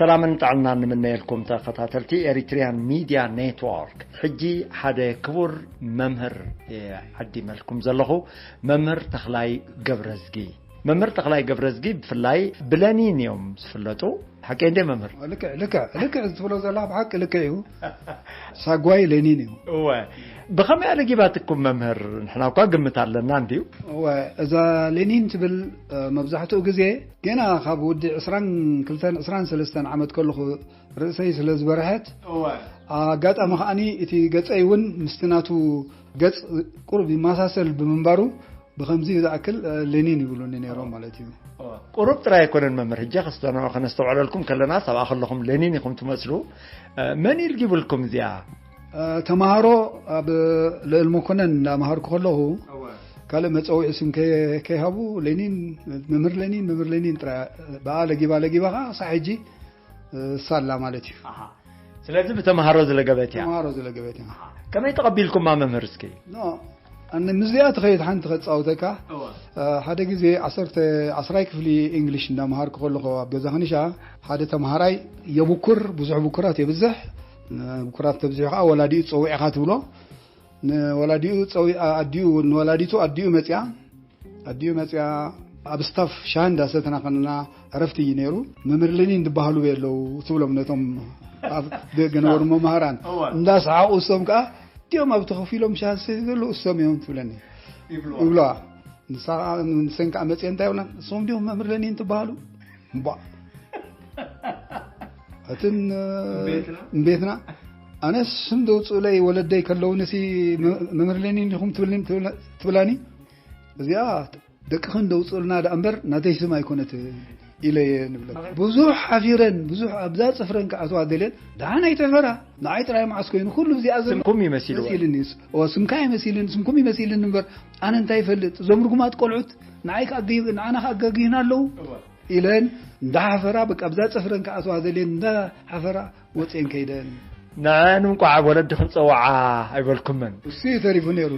ሰላምን ጥዕናን ንምነየልኩም ተኸታተልቲ ኤሪትሪያን ሚድያ ኔትወርክ። ሕጂ ሓደ ክቡር መምህር እየ ዓዲመልኩም ዘለኹ፣ መምህር ተኽላይ ገብረዝጊ። መምህር ተኽላይ ገብረዝጊ ብፍላይ ብለኒን እዮም ዝፍለጡ። ሓቀይ እንደ መምህር? ልክዕ፣ ልክዕ፣ ልክዕ፣ ዝትብሎ ዘላ ብሓቂ ልክዕ እዩ። ሳጓይ ለኒን እዩ። እወ። ብኸመይ ኣለጊባትኩም መምህር? ንሕና እኳ ግምት ኣለና እንድዩ። እወ፣ እዛ ለኒን ትብል፣ እ፣ መብዛሕትኡ ግዜ ገና ካብ ውዲ ዕስራን ክልተን ዕስራን ሰለስተን ዓመት ከለኹ ርእሰይ ስለ ዝበርሐት፣ እወ። ኣጋጣሚ ከዓኒ እቲ ገጸይ እውን ምስቲ ናቱ ገጽ ቁሩብ ይመሳሰል ብምንባሩ፣ ብኸምዚ ዝኣክል፣ እ፣ ሌኒን ይብሉኒ ነይሮም ማለት እዩ። ቁሩብ ጥራይ ኣይኮነን መምህር፣ ሕጂ ከስተና-፣ ከነስተውዕለልኩም ከለና፣ ሰብኣ ከለኹም ሌኒን ኢኹም ትመስሉ። እ፣ መን ኢልጊ ይብልኩም እዚኣ? እ፣ ተምሃሮ ኣብ ልዕል መኮነን እንዳምሃርኩ ከለኹ፣ ካልእ መጸውዒ ስም ከይ-፣ ከይሃቡ፣ ሌኒን፣ መምህር ሌኒን፣ መምህር ሌኒን ጥራይ፣ ብኣ ለጊባ ለጊባ ኸዓ ክሳዕ ሕጂ፣ እ፣ እሳ ኣላ ማለት እዩ። ኣሃ። ስለዚ ብተምሃሮ ዝለገበት እያ። ተምሃሮ ዝለገበት እያ። ከመይ ተቐቢልኩማ መምህር እስኪ? ኖ፣ ኣነ ምስዚኣ ትኸይድ ሓንቲ ከጻውተካ። እወ። እ፣ ሓደ ግዜ ዓሰርተ፣ ዓስራይ ክፍሊ እንግሊሽ እንዳምሃርኩ ከለኹ ኣብ ገዛ ከኒሻ ሓደ ተምሃራይ የብኩር፣ ብዙሕ ብኩራት የብዝሕ። እ፣ ብኩራት ተብዚሑ ከኣ ወላዲኡ ጸዊዕኻ ትብሎ። ንወላዲኡ ጸዊ-፣ ኣ-፣ ኣዲኡ፣ ንወላዲቱ ኣዲኡ መጽያ። ኣዲኡ መጽያ ኣብ ስታፍ ሻሂ እንዳሰተና ከለና ዕረፍቲ እዩ ነይሩ። መምህር ሌኒን ዝበሃሉ ኣለዉ ትብሎም ነቶም ኣብ ደገ ነበሩ መምሃራን። እወ። እንዳሰሓቑ እሶም ከኣ እቲኦም ኣብ ተኸፊሎም ሻሂ ዝሰትዩ ዘለዉ እሶም እዮም ትብለኒ። ይብልዋ። ይብልዋ። ንሳ ከኣ፣ ንሰን ከኣ መጽየን እንታይ ይብላን? "እሶም ድዮም መምህር ሌኒን ትበሃሉ?" እምቧእ። እትን፣ እምቤትና? እምቤትና? ኣነስ ስም ደውጽኡለይ ወለደይ ከለውንሲ መ-፣ መምህር ሌኒን ኢኹም ትብልኒ-፣ ትብላ-፣ ትብላኒ? እዚኣ ደቅኽን ደውጽኡልና ደኣ እምበር ናተይ ስም ኣይኮነት ኢለ እየ ንብለን። ብዙሕ ሓፊረን፣ ብዙሕ ኣብዛ ጽፍረን ክኣትዋ ደልየን፣ ደሓን ኣይትሕፈራ። ንዓይ ጥራይ መዓስ ኮይኑ ኩሉ እዚኣ ዘሎ ስምኩም ይመሲልዎ። መሲልኒ። እወ፣ ስምካ ይመሲልን፣ ስምኩም ይመሲልን እምበር ኣነ እንታይ ይፈልጥ? እዞም ርጉማት ቆልዑት ንዓይ ከኣ ኣገ-፣ ንዓና ከኣ ኣጋጊህና ኣለዉ። እወ። ኢለን እንዳሓፈራ፣ በቃ ኣብዛ ጽፍረን ክኣትዋ ደልየን እንዳሓፈራ ወጽየን ከይደን። ንዐን እንቋዕ ወለዲ ክንጸውዓ ኣይበልኩመን። እሱ እዩ ተሪፉ ነይሩ።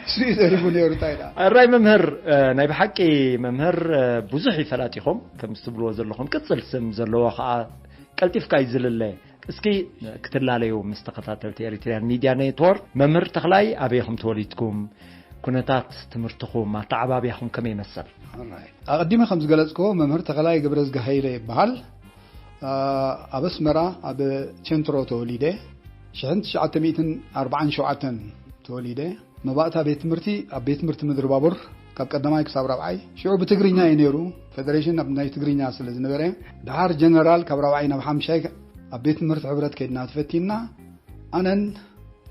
እሱ እዩ ተሪፉ ነይሩ፣ እንታይ ደኣ። ኣራይ መምህር፣ እ፣ ናይ ብሓቂ መምህር፣ እ፣ ብዙሕ እዩ ፈላጢኹም፣ ከም ትብልዎ ዘለኹም ቅጽል ስም ዘለዎ ኸኣ ቀልጢፍካ እዩ ዝልለ። እስኪ ክትላለዩ ምስ ተኸታተልቲ ኤሪትሪያን ሚድያ ኔትወርክ፣ መምህር ተኽላይ ኣበይ ኢኹም ተወሊድኩም? ኩነታት ትምህርትኹም፣ ኣተዓባብያኹም ከመይ ይመስል? ኣራይ። ኣቐዲመ ከም ዝገለጽክዎ መምህር ተኽላይ ገብረዝጊ ሃይለ ይበሃል። ኣ-፣ ኣብ ኣስመራ ኣብ ቸንትሮ ተወሊደ። ሽሕን ትሽዓተ ሚእትን ኣርባዓን ሸውዓተን ተወሊደ። መባእታ ቤት ትምህርቲ ኣብ ቤት ትምህርቲ ምድሪ ባቡር ካብ ቀዳማይ ክሳብ ራብዓይ። ሽዑ ብትግርኛ እዩ ነይሩ። ፌደሬሽን ኣብ ናይ ትግርኛ ስለ ዝነበረ፣ ደሓር ጀነራል ካብ ራብዓይ ናብ ሓምሻይ ኣብ ቤት ትምህርቲ ሕብረት ከይድና ተፈቲንና። ኣነን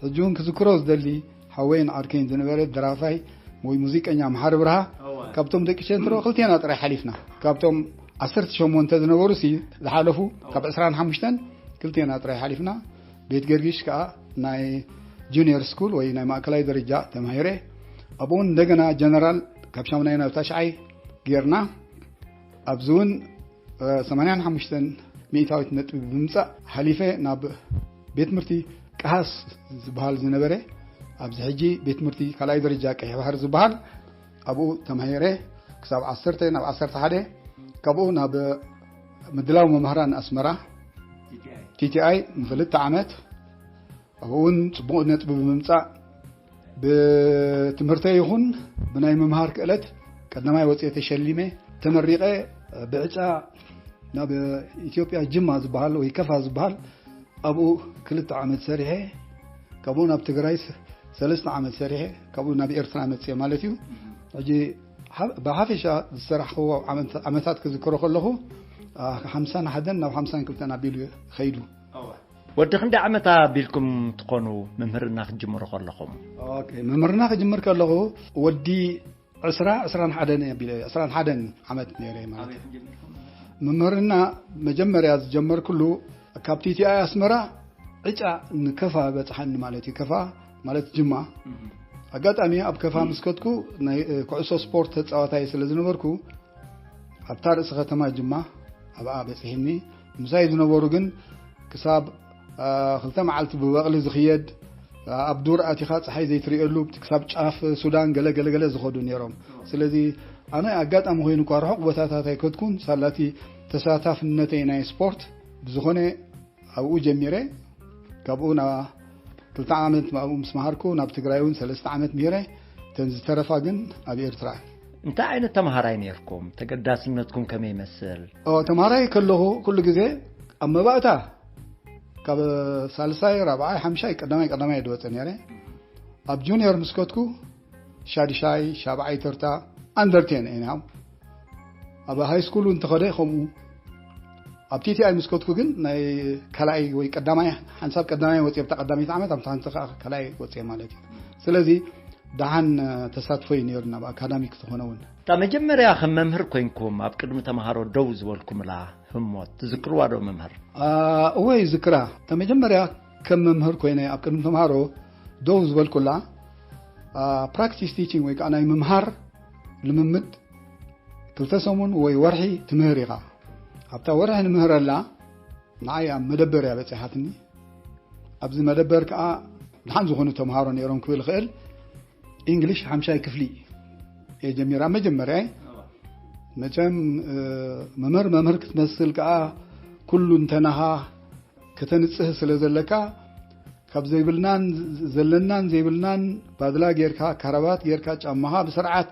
ሕጂ እውን ክዝክሮ ዝደሊ ሓወይን ዓርከይን ዝነበረ ደራፋይ ወይ ሙዚቀኛ መሓሪ ብርሃ፣ እወ። ካብቶም ደቂ ቸንትሮ ክልቴና ጥራይ ሓሊፍና። ካብቶም ዓሰርተ ሸሞንተ ዝነበሩ ሲ ዝሓለፉ፣ እወ። ካብ ዕስራን ሓሙሽተን ክልቴና ጥራይ ሓሊፍና። ቤት ገርጊሽ ከኣ ናይ ጁኒየር ስኩል ወይ ናይ ማእከላይ ደረጃ ተማሂረ። ኣብኡ እውን እንደገና ጀነራል ካብ ሻሙናይ ናብ ታሽዓይ ጌርና። ኣብዚ እውን፣ እ፣ ሰማንያን ሓሙሽተን ሚእታዊት ነጥቢ ብምምጻእ ሓሊፈ ናብ ቤት ትምህርቲ ቀሃስ ዝበሃል ዝነበረ፣ ኣብዚ ሕጂ ቤት ትምህርቲ ካልኣይ ደረጃ ቀይሕ ባሕሪ ዝበሃል፣ ኣብኡ ተማሂረ ክሳብ ዓሰርተ ናብ ዓሰርተ ሓደ፣ ካብኡ ናብ ምድላው መምህራን ኣስመራ፣ ቲ ቲ ኣይ፣ ቲ ቲ ኣይ፣ ንኽልተ ዓመት፣ ኣብኡ እውን ጽቡቕ ነጥቢ ብምምጻእ፣ ብትምህርተይ ይኹን ብናይ ምምሃር ክእለት ቀዳማይ ወጽኤ ተሸሊመ። ተመሪቐ ብዕጫ ናብ ኢትዮጵያ ጅማ ዝበሃል ወይ ከፋ ዝበሃል፣ ኣብኡ ክልተ ዓመት ሰሪሐ። ካብኡ ናብ ትግራይ ስ-፣ ሰለስተ ዓመት ሰሪሐ። ካብኡ ናብ ኤርትራ መጽኤ ማለት እዩ። ሕጂ ሓ-፣ ብሓፈሻ ዝሰራሕክዎ ዓመት-፣ ዓመታት ክዝክሮ ከለኹ፣ ኣ፣ ሓምሳን ሓደን ናብ ሓምሳን ክልተን ኣቢሉ ኸይዱ። ወዲ ክንደይ ዓመት ኣቢልኩም ትኾኑ መምህርና ክትጅምሩ ከለኹም? ኦኬ፣ መምህርና ክጅምር ከለኹ ወዲ ዕስራ፣ ዕስራን ሓደን እየ ኣቢለ፣ ዕስራን ሓደን ዓመት ነይረ ማለት እዩ። መምህርና መጀመርያ ዝጀመርኩሉ ካብ ቲ ቲ ኣይ ኣስመራ ዕጫ ንከፋ በጽሓኒ ማለት እዩ። ከፋ ማለት ጅማ። ኣጋጣሚ ኣብ ከፋ ምስ ከድኩ ናይ፣ እ፣ ኩዕሶ ስፖርት ተጻዋታይ ስለ ዝነበርኩ ኣብታ ርእሲ ከተማ ጅማ ኣብኣ በጺሕኒ። ምሳይ ዝነበሩ ግን ክሳብ፣ እ፣ ክልተ መዓልቲ ብበቕሊ ዝኽየድ፣ እ፣ ኣብ ዱር ኣቲኻ ጸሓይ ዘይትርእየሉ ክሳብ ጫፍ ሱዳን ገለ ገለ ገለ ዝኸዱ ነይሮም። ስለዚ ኣነ ኣጋጣሚ ኮይኑ እኳ ርሑቕ ቦታታት ኣይከድኩን፣ ሳላቲ ተሳታፍነተይ ናይ ስፖርት ብዝኾነ ኣብኡ ጀሚረ። ካብኡ ናብ ክልተ ዓመት ኣብኡ ምስ መሃርኩ ናብ ትግራይ እውን ሰለስተ ዓመት ምሂረ። እተን ዝተረፋ ግን ኣብ ኤርትራ። እንታይ ዓይነት ተምሃራይ ነርኩም? ተገዳስነትኩም ከመይ ይመስል? ተምሃራይ ከለኹ ኩሉ ግዜ ኣብ መባእታ ካብ ሳልሳይ ራብዓይ ሓምሻይ ቀዳማይ ቀዳማይ ድወፀ ነረ። ኣብ ጁኒየር ምስከትኩ ሻድሻይ ሻብዓይ ተርታ ኣንደርቴን ኢና። ኣብ ሃይ ስኩል እንተኸደ ከምኡ። ኣብ ቲቲኣይ ምስከትኩ ግን ናይ ካልኣይ ወይ ቀዳማይ ሓንሳብ ቀዳማይ ወፅየ ብታ ቀዳመይቲ ዓመት ኣብታ ሓንቲ ከዓ ካልኣይ ወፅየ ማለት እዩ። ስለዚ ደሓን ተሳትፎ እዩ ነይሩ ናብ ኣካዳሚክ ዝኾነ እውን። እታ መጀመርያ ከም መምህር ኮይንኩም ኣብ ቅድሚ ተምሃሮ ደው ዝበልኩምላ ህሞት ትዝክርዋ ዶ መምህር? እወ ይዝክራ። እታ መጀመርያ ከም መምህር ኮይነ ኣብ ቅድሚ ተምሃሮ ደው ዝበልኩላ ፕራክቲስ ቲቺንግ ወይ ከዓ ናይ ምምሃር ልምምድ ክልተ ሰሙን ወይ ወርሒ ትምህር ኢኻ። ኣብታ ወርሒ ንምህረላ ንዓይ ኣብ መደበር እያ በፂሓትኒ። ኣብዚ መደበር ከዓ ድሓን ዝኾኑ ተምሃሮ ነይሮም ክብል ይኽእል። እንግሊሽ ሓምሻይ ክፍሊ እየ ጀሚራ መጀመርያ። መቸም መምህር መምህር ክትመስል ከዓ ኩሉ እንተናኻ ከተንፅህ ስለ ዘለካ ካብ ዘይብልናን ዘለናን ዘይብልናን ባድላ ጌርካ ካራባት ጌርካ ጫማኻ ብስርዓት።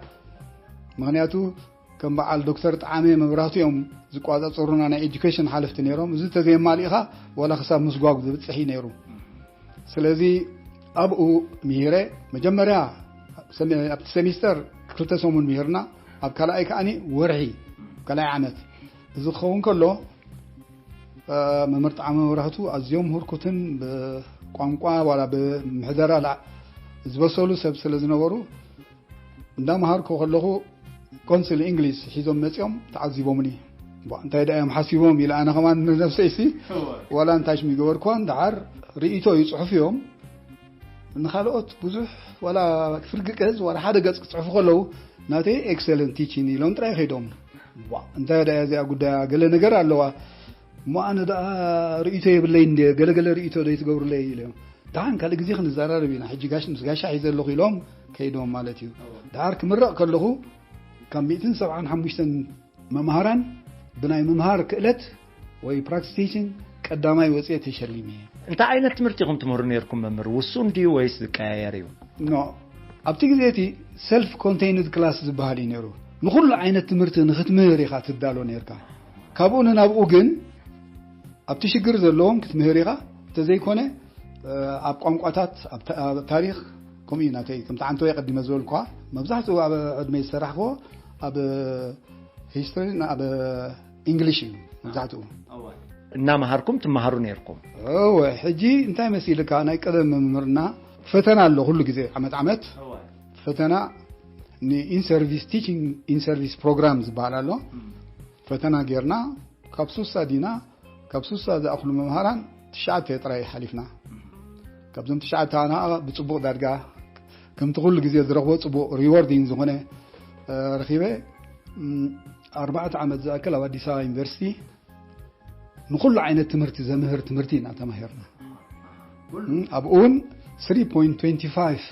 ምክንያቱ ከም በዓል ዶክተር ጣዓመ መብራህቱ እዮም ዝቋፃፀሩና ናይ ኤጁኬሽን ሓለፍቲ ነይሮም። እዚ ተዘየማሊእኻ ዋላ ክሳብ ምስጓግ ዝብፅሕ እዩ ነይሩ። ስለዚ ኣብኡ ምሂረ መጀመርያ ኣብቲ ሴሚስተር ክልተ ሰሙን ምሂርና፣ ኣብ ካልኣይ ከዓኒ ወርሒ ካልኣይ ዓመት። እዚ ክኸውን ከሎ መምህር ጣዕመ መብራህቱ ኣዝዮም ህርኩትን ብቋንቋ ዋላ ብምሕደራ ዝበሰሉ ሰብ ስለ ዝነበሩ እንዳመሃርኩ ከለኹ ኮንስል እንግሊዝ ሒዞም መፂኦም ተዓዚቦምኒ። እንታይ ዳ እዮም ሓሲቦም ኢለ ኣነ ከማን ንነብሰይሲ ዋላ እንታይ ሽም ይገበርኳን ደሓር ርእይቶ ይፅሑፍ እዮም። ንካልኦት ብዙሕ ዋላ ፍርቂ ገዝ ዋላ ሓደ ገፅ ክፅሕፉ ከለዉ ናተይ ኤክሰለንት ቲቺን ኢሎም ጥራይ ከይዶም። እንታይ ዳ እዚኣ ጉዳያ ገለ ነገር ኣለዋ እሞ ኣነ ደኣ ርእይቶ የብለይ እንደ ገለገለ ርእይቶ ዶ ይትገብሩለይ ኢሎም። ደሓን ካልእ ግዜ ክንዘራረብ ኢና ሕጂ ጋሽ ምስ ጋሻ ሒዘ ኣለኹ ኢሎም ከይዶም ማለት እዩ። ደሓር ክምረቕ ከለኹ ካብ ሚእትን ሰብዓን ሓሙሽተን መምሃራን ብናይ ምምሃር ክእለት ወይ ፕራክቲስ ቲቺንግ ቀዳማይ ወፅኤ ተሸሊመ። እንታይ ዓይነት ትምህርቲ ኢኹም ትምህሩ ነርኩም መምህር? ውሱን ድዩ ወይስ ዝቀያየር እዩ? ኖ፣ ኣብቲ ግዜ እቲ ሰልፍ ኮንቴይንድ ክላስ ዝበሃል እዩ ነይሩ። ንኩሉ ዓይነት ትምህርቲ ንክትምህር ኢኻ ትዳሎ ነርካ። ካብኡ ንናብኡ ግን ኣብቲ ሽግር ዘለዎም ክትምህር ኢኻ። እንተዘይኮነ ኣብ ቋንቋታት ኣብ ታሪክ ከምኡ እዩ ናተይ። ከምቲ ዓንተወይ ቀዲመ ዝበልኳ መብዛሕትኡ ኣብ ዕድመይ ዝሰራሕክዎ ኣብ ሂስትሪ ኣብ እንግሊሽ እዩ መብዛሕትኡ። እናመሃርኩም ትመሃሩ ነርኩም? እወ። ሕጂ እንታይ መሲልካ ናይ ቀደም መምህርና ፈተና ኣሎ ኩሉ ግዜ ዓመት ዓመት ፈተና ንኢንሰርቪስ ቲቺንግ ኢንሰርቪስ ፕሮግራም ዝበሃል ኣሎ። ፈተና ጌርና ካብ ሱሳ ዲና ካብ ሱሳ ዝኣኽሉ መምሃራን ትሽዓተ ጥራይ ሓሊፍና። ካብዞም ትሽዓተ ኣና ብፅቡቕ ዳርጋ ከምቲ ኩሉ ግዜ ዝረኽቦ ፅቡቕ ሪዋርዲንግ ዝኾነ ረኺበ። ኣርባዕተ ዓመት ዝኣክል ኣብ ኣዲስ ኣበባ ዩኒቨርሲቲ ንኩሉ ዓይነት ትምህርቲ ዘምህር ትምህርቲ ኢና ተማሂርና። ኣብኡ እውን ስሪ ፖይንት ትዌንቲ ፋይቭ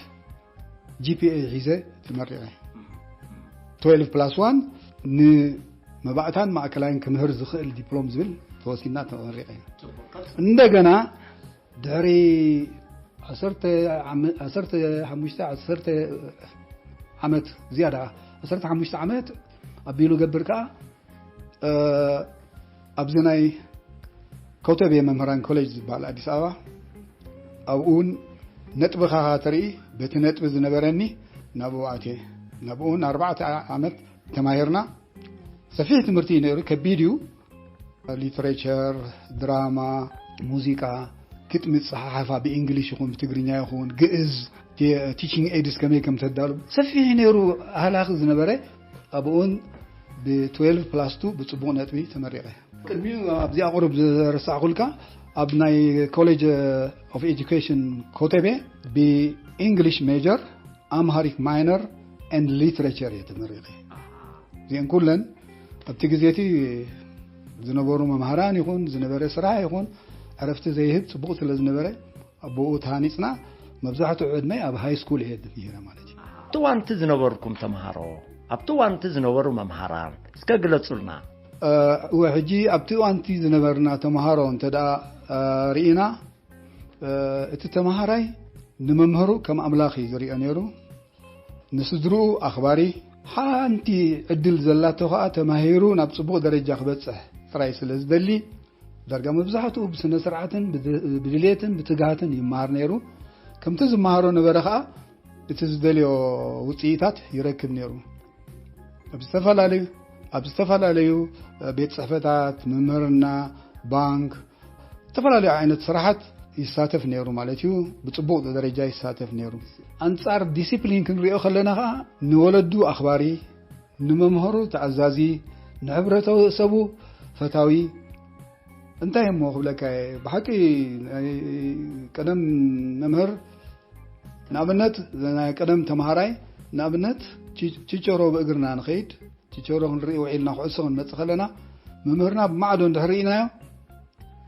ጂፒኤ ሒዘ ተመሪቐ። ትዌልቭ ፕላስ ዋን ንመባእታን ማእከላይን ክምህር ዝኽእል ዲፕሎም ዝብል ተወሲድና ተመሪቐ። እንደገና ድሕሪ ዓሰርተ ዓመ- ዓሰርተ ሓሙሽተ ዓሰርተ ዓመት ዝያዳ ዓሰርተ ሓሙሽተ ዓመት ኣቢሉ ገብር ከዓ ኣብዚ ናይ ኮተቤ መምህራን ኮሌጅ ዝበሃል ኣዲስ ኣበባ ኣብኡ እውን ነጥብኻ ተርኢ በቲ ነጥቢ ዝነበረኒ ናብኡ ኣትየ። ናብኡ እውን ኣርባዕተ ዓመት ተማሂርና። ሰፊሕ ትምህርቲ እዩ ነይሩ። ከቢድ እዩ። ሊትሬቸር፣ ድራማ፣ ሙዚቃ፣ ግጥሚ ዝፀሓሓፋ ብእንግሊሽ ይኹን ብትግርኛ ይኹን ግእዝ ቲቺንግ ኤድስ ከመይ ከም ተዳሉ ሰፊሕ ነይሩ። ሃላኺ ዝነበረ ኣብኡን ብ ትዌልቭ ፕላስ ቱ ብፅቡቕ ነጥቢ ተመሪቐ። ቅድሚኡ ኣብዚ ኣቑርብ ዝረሳዕኩልካ ኣብ ናይ ኮሌጅ ኦፍ ኤጁኬሽን ኮተቤ ብእንግሊሽ ሜጀር ኣምሃሪክ ማይነር ኤንድ ሊትሬቸር እየ ተመሪቐ። እዚአን ኩለን ኣብቲ ግዜ እቲ ዝነበሩ መምሃራን ይኹን ዝነበረ ስራሕ ይኹን ዕረፍቲ ዘይህብ ፅቡቕ ስለ ዝነበረ ኣብኡ ተሃኒፅና። መብዛሕትኡ ዕድመይ ኣብ ሃይ ስኩል እየ ነይረ ማለት እዩ። ኣብቲ እዋንቲ ዝነበርኩም ተምሃሮ ኣብቲ እዋንቲ ዝነበሩ መምሃራን እስከ ግለፁልና። እወ፣ ሕጂ ኣብቲ እዋንቲ ዝነበርና ተምሃሮ እንተ ደኣ ርኢና፣ እቲ ተምሃራይ ንመምህሩ ከም ኣምላኽ እዩ ዝሪኦ ነይሩ። ንስድርኡ ኣኽባሪ፣ ሓንቲ ዕድል ዘላቶ ኸኣ ተማሂሩ ናብ ጽቡቕ ደረጃ ክበጽሕ ጥራይ ስለ ዝደሊ፣ ዳርጋ መብዛሕትኡ ብስነ ስርዓትን ብድልየትን ብትግሃትን ይመሃር ነይሩ። ከምቲ ዝመሃሮ ነበረ ኸኣ እቲ ዝደልዮ ውጽኢታት ይረክብ ነይሩ። ኣብ ዝተፈላለዩ ኣብ ዝተፈላለዩ ቤት ጽሕፈታት፣ ምምህርና፣ ባንክ፣ ዝተፈላለዩ ዓይነት ስራሓት ይሳተፍ ነይሩ ማለት እዩ። ብጽቡቕ ደረጃ ይሳተፍ ነይሩ። ኣንጻር ዲሲፕሊን ክንሪኦ ከለና ኸኣ ንወለዱ ኣኽባሪ፣ ንመምህሩ ተኣዛዚ፣ ንሕብረተሰቡ ፈታዊ፣ እንታይ እሞ ክብለካ እየ፣ ብሓቂ ናይ ቀደም መምህር ንኣብነት ናይ ቀደም ተምሃራይ ንኣብነት ቺ- ቺቸሮ ብእግርና ንኸይድ፣ ቺቸሮ ክንርኢ ውዒልና ኩዕሶ ክንመጽእ ከለና መምህርና ብማዕዶ እንድሕር ርኢናዮ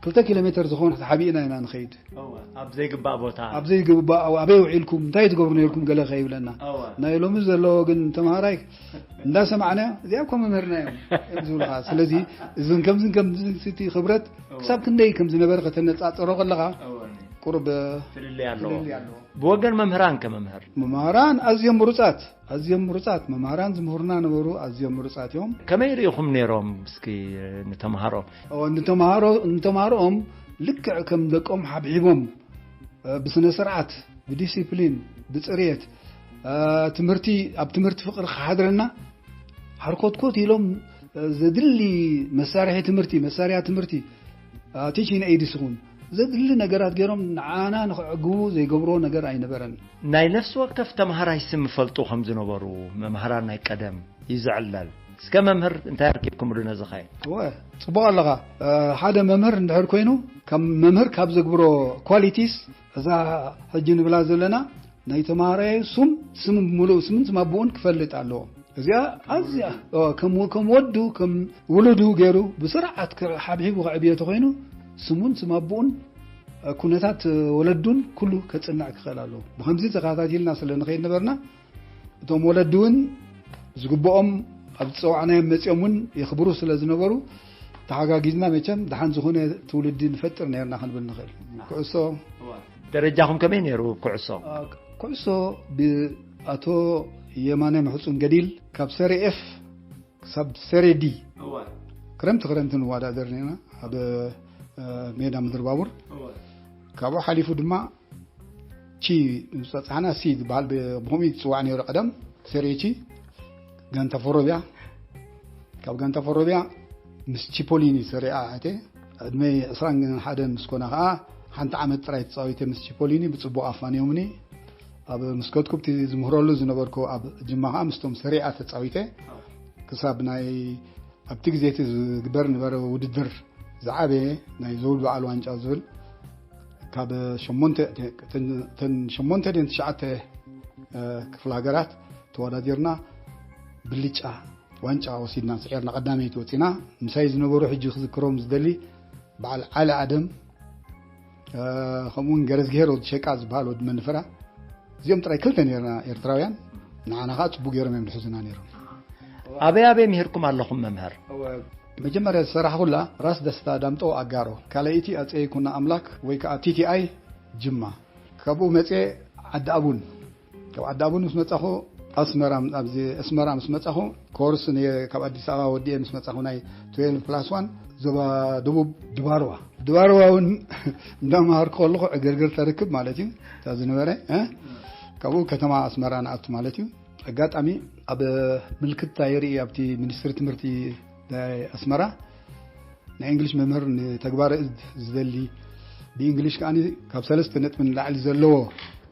ክልተ ኪሎ ሜትር ዝኾን ተሓቢእና ኢና ንኸይድ። ኣብ ዘይግባእ ቦታ ኣብ ዘይግባእ ኣበይ ውዒልኩም እንታይ ትገብሩ ነርኩም ገለ ከይብለና ናይ ሎሚ ዘለዎ ግን ተምሃራይ እንዳሰማዕና እዚኣ እኮ መምህርና እዮም እዮም ዝብሉኻ። ስለዚ እዝን ከምዝን ከምዝን ስቲ ክብረት ክሳብ ክንደይ ከም ዝነበረ ከተነጻጽሮ ከለኻ ቁሩብ ፍልልይ ኣለዎ። ብወገን መምህራን ከ መምህር? መምህራን ኣዝዮም ምሩጻት ኣዝዮም ምሩጻት መምህራን ዝምህሩና ነበሩ። ኣዝዮም ምሩጻት እዮም። ከመይ ርኢኹም ነይሮም እስኪ ንተምሃሮ? ንተምሃሮኦም ልክዕ ከም ደቆም ሓብሒቦም ብስነ ስርዓት ብዲሲፕሊን ብፅሬት ትምህርቲ ኣብ ትምህርቲ ፍቅሪ ክሓድረና ሓርኮትኮት ኢሎም ዘድሊ መሳርሒ ትምህርቲ መሳርያ ትምህርቲ ቲቺን ኤድስ ይኹን ዘድሊ ነገራት ገይሮም ንዓና ንክዕግቡ ዘይገብርዎ ነገር ኣይነበረን። ናይ ነፍሲ ወከፍ ተምሃራይ ስም ይፈልጡ ከም ዝነበሩ መምሃራን ናይ ቀደም እዩ ዝዕለል። እስከ መምህር እንታይ ኣርኪብኩምሉ ነዚ ኸ? እወ ጽቡቕ ኣለኻ። ሓደ መምህር እንድሕር ኮይኑ ካብ መምህር ካብ ዘግብሮ ኳሊቲስ እዛ ሕጂ ንብላ ዘለና ናይ ተምሃራይ ሱም ስም ምሉእ ስምን ስም ኣቦኡን ክፈልጥ ኣለዎ። እዚኣ ኣዝያ ከም ከም ወዱ ከም ውሉዱ ገይሩ ብስርዓት ሓብሒቡ ከዕብዮ ተኮይኑ ስሙን ስም ኣቦኡን ኩነታት ወለዱን ኩሉ ከጽንዕ ክኽእል ኣለዎ። ብከምዚ ተኸታቲልና ስለ ንኸይድ ነበርና እቶም ወለዲ እውን ዝግብኦም ኣብ ዝፀዋዕናዮም መፂኦም እውን የኽብሩ ስለ ዝነበሩ ተሓጋጊዝና መቸም ደሓን ዝኾነ ትውልዲ ንፈጥር ነርና ክንብል ንኽእል። ኩዕሶ ደረጃኹም ከመይ ነይሩ ኩዕሶ? ኩዕሶ ብኣቶ የማነ ምሕፁን ገዲል ካብ ሰሪ ኤፍ ክሳብ ሰሪ ዲ ክረምቲ ክረምቲ ንወዳደር ነርና ኣብ ሜዳ ምድሪ ባቡር። ካብኡ ሓሊፉ ድማ ቺ ዝፀፅሓና ሲ ዝበሃል ብከምኡ ዝፅዋዕ ነይሩ ቀደም። ሰሪ ቺ ጋንታ ፈሮቢያ ካብ ጋንታ ፈሮቢያ ምስ ቺፖሊኒ ሰሪኣ ኣተ ዕድመይ ዕስራን ሓደን ምስ ኮነ ከዓ ሓንቲ ዓመት ጥራይ ተፃዊተ ምስ ቺፖሊኒ ብፅቡቅ ኣፋንዮምኒ ኣብ ምስ ከድኩ ብቲ ዝምህረሉ ዝነበርኩ ኣብ ጅማ ከዓ ምስቶም ሰሪኣ ተፃዊተ ክሳብ ናይ ኣብቲ ግዜ እቲ ዝግበር ነበረ ውድድር ዝዓበየ ናይ ዘውድ በዓል ዋንጫ ዝብል ካብ ሸሞንተ ድን ትሽዓተ ክፍለ ሃገራት ተወዳዲርና ብልጫ ዋንጫ ወሲድና ስዒርና ቀዳመይቲ ወፂና። ምሳይ ዝነበሩ ሕጂ ክዝክሮም ዝደሊ በዓል ዓሊ ኣደም ከምኡውን ገረዝግሄር ወዲ ሸቃ ዝበሃል ወዲ መንፈራ እዚኦም ጥራይ ክልተ ነርና ኤርትራውያን ንዓና ከዓ ፅቡቅ ገይሮም እዮም ዝሕዙና ነይሮም። ኣበይ ኣበይ ምሂርኩም ኣለኹም መምህር? መጀመርያ ዝሰራሕኩላ ራስ ደስታ ዳምጠው ኣጋሮ ካልኣይቲ ኣፀይ ኩና ኣምላክ ወይ ከዓ ቲቲኣይ ጅማ ካብኡ መፅየ ዓዲ ኣቡን ካብ ዓዲ ኣቡን ምስ መፃኹ ኣስመራ ኣብዚ ኣስመራ ምስ መፃኹ ኮርስ ካብ ኣዲስ ኣበባ ወዲኤ ምስ መፃኹ ናይ ትዌልቭ ፕላስ ዋን ዞባ ደቡብ ድባርዋ ድባርዋ እውን እንዳመሃርኩ ከለኹ ዕግርግር ተርክብ ማለት እዩ እታ ዝነበረ ካብኡ ከተማ ኣስመራ ንኣቱ ማለት እዩ ኣጋጣሚ ኣብ ምልክታ የርኢ ኣብቲ ሚኒስትሪ ትምህርቲ ናይ ኣስመራ ናይ እንግሊሽ መምህር ንተግባረ እድ ዝደሊ ብእንግሊሽ ከዓ ካብ ሰለስተ ነጥቢ ንላዕሊ ዘለዎ